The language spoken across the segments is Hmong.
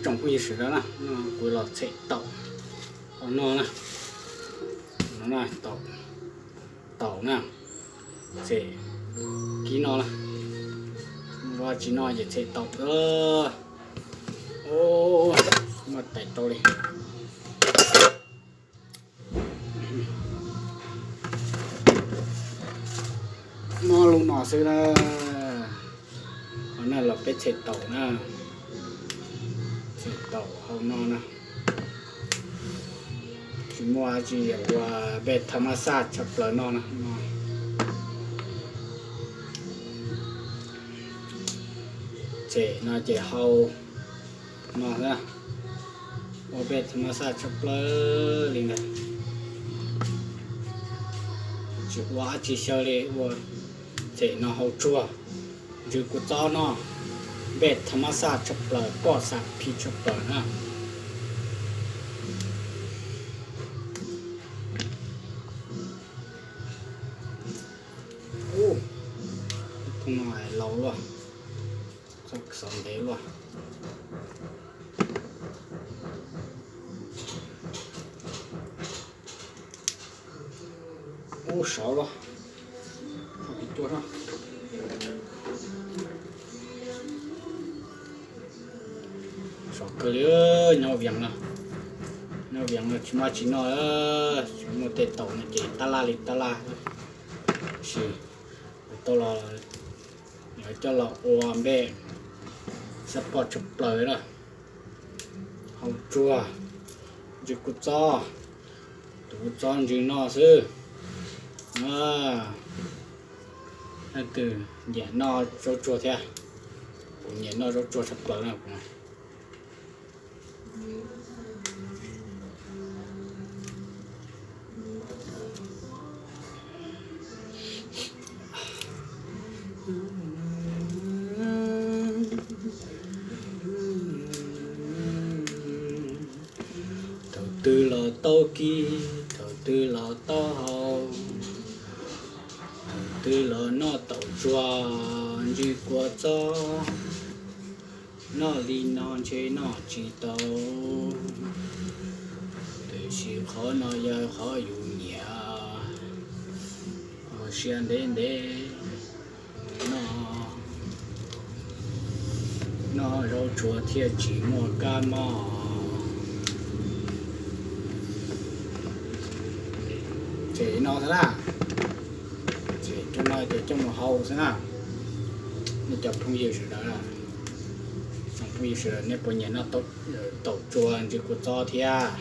Tsoom phooj ywg sawv daws na, kuv los tshem taum hauv no na, no na, taum na, tshem kib no na, ua tsis no ces tshem taum. Muaj tais tau li. Muaj lub no xwb na. Qhov no los peb tshem taum na, tshem taum hauv no na. Tsis muaj tsis ua npej tham mas xaj tshaj plaws no na. Tshem no ces hau no xwb, ua npej tham mas xaj tshaj plaws li ntawd. Tsis ua dab tsi xyaw li, ua tshem no hau tsuag, ntsws kua txob no, npej tham mas xaj tshaj plaws, poj xam phim tshaj plaws na. Ub, no laus luaj, txhob xav ntev luaj. Ub, sov luaj. Sov kawg li, nyob vias no, nyob vias no tsis muaj tsis noj, tsis muaj tej taum no ces tab laj li tab laj. Tab sis tau los, coj los ua npej xab poj tshaj plaws na. Hau tsuag, ntsws kua txob, tus kua txob ntsws noj xwb. Leej twg nyiam noj zaub tsuag thiab? Kuv nyiam noj zaub tsuag tshaj plaws na kuv. Thaum twg los tau kib, thaum twg los tau haus, thaum twg los noj taum tsuag ntsws kua txob. Noj li no ntshe noj tsis tau, tiam sis qhov no yog qhov yus nyiam, ua siab ntev ntev noj, noj zaub tsuag thiaj tsis muaj kab mob. Tshem no xwb na, tshem cov no ces coj mus hau xwb na. Nej cov phooj ywg sawv daws, cov phooj ywg sawv daws nej puas nyiam noj taum tsuag ntsws kua txob thiab?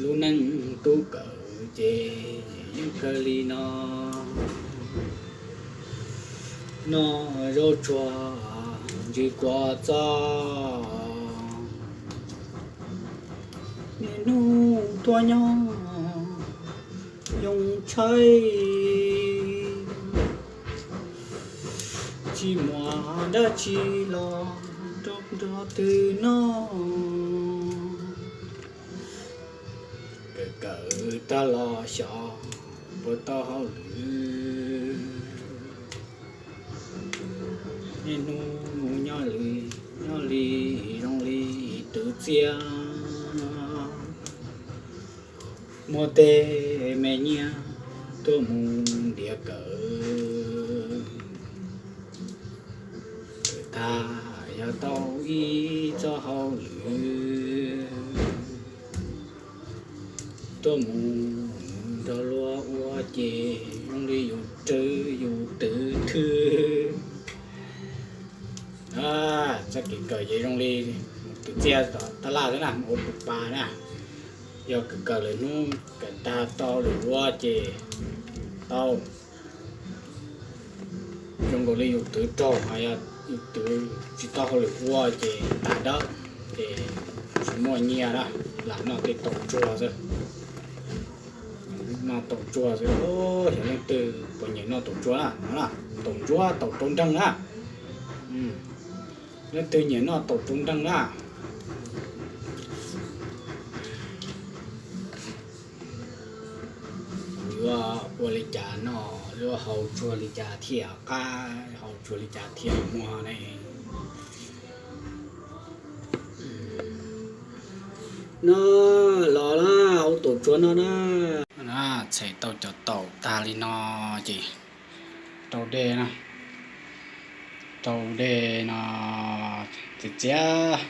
Lub neej tub kawm ces yeej kawg li no, noj zaub tsuag ntsws kua txob. Niaj hnub tuaj nyob yoo tshaib, tsis muaj dab tsi los rau nrog twg noj. Kawm kawm tag los xyov puas tau hauj lwm. Niaj hnub nyob li, nyob li zoo li twv txiaj, muaj tej me nyiaj tuaj mus ntiav kawm. Kawm tag yog tau ib txoj hauj lwm, tuaj mus nrog luag ua ces zoo li yus rwv yus twv thwj. Txoj kev kawm ces zoo li mus twv txiaj tom tab laj xwb na, mus ua tus pas na. Yog kawm kawm lwm hnub kawm tag tau lwm ua ces tau. Zoo nkaus li yus twv raug, yus twv tsis tau hauj lwm ua ces tas dawb, ces tsis muaj nyiaj na, lam noj tej taum tsuag xwb. Noj taum tsuag xwb. Yog leej twg puas nyiam noj taum tsuag na, taum ntsuab taum rau nreeg na. Leej twg nyiam noj taum rau nreeg na, yuav ua li cas noj, yuav haus tsuag li cas thiaj qab, haus tsuag li cas thiaj muag ne. No, los na, ua taum tsuag no na. Txhais tau cov taum tag li no ces rau dej na, rau dej no txias txias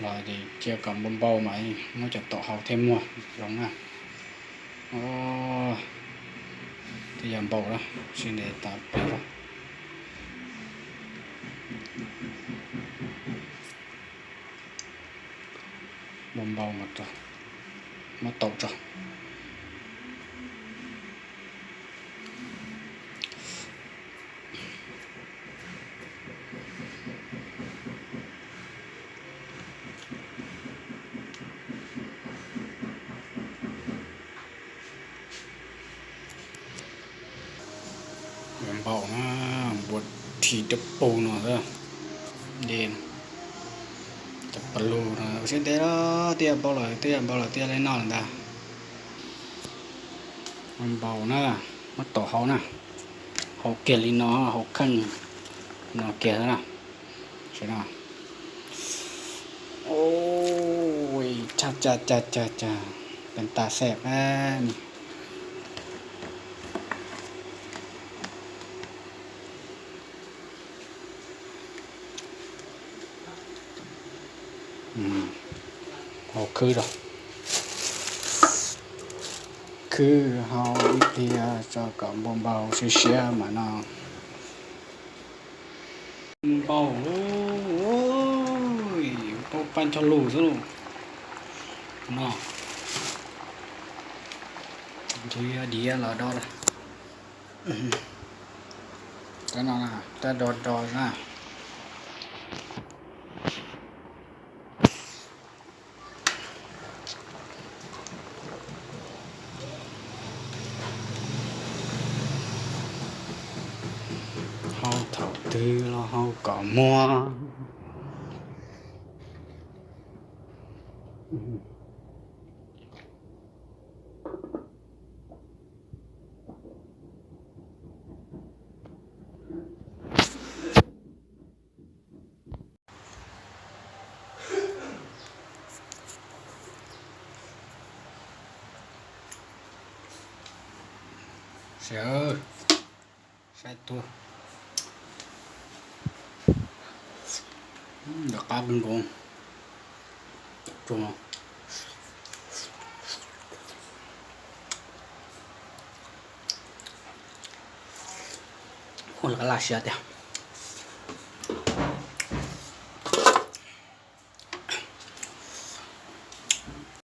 los ces cia kom npau npau mas muab cov taum hau thiaj muag zoo na. Tej yam npau na, sib ntev tas peb los. Npau npau mas muab taum tso. Npau na, npua rhi dawb paug no xwb. Dej, cov paj lug no ua siab ntev los twb yog npau lawm, twb yog npau lawm, twb yog li no lawm ntag. Npau na, muab taum hau na, hau kiag li no, hau kheej no kiag na. Ua, tsa tsa tsa tsa, pes tas xees na. Hau khwb rau, khwb hau ib pliag tso kom npau npau siab siab mas no. Npau, npau paj nchog lus xwb lauj. No, nrhiav diav los do, cov no, cov do do na. Hau thaum twg los hau kom muag. Saib tuag, nram qab kawg nkaus. Ua laj siab tiag.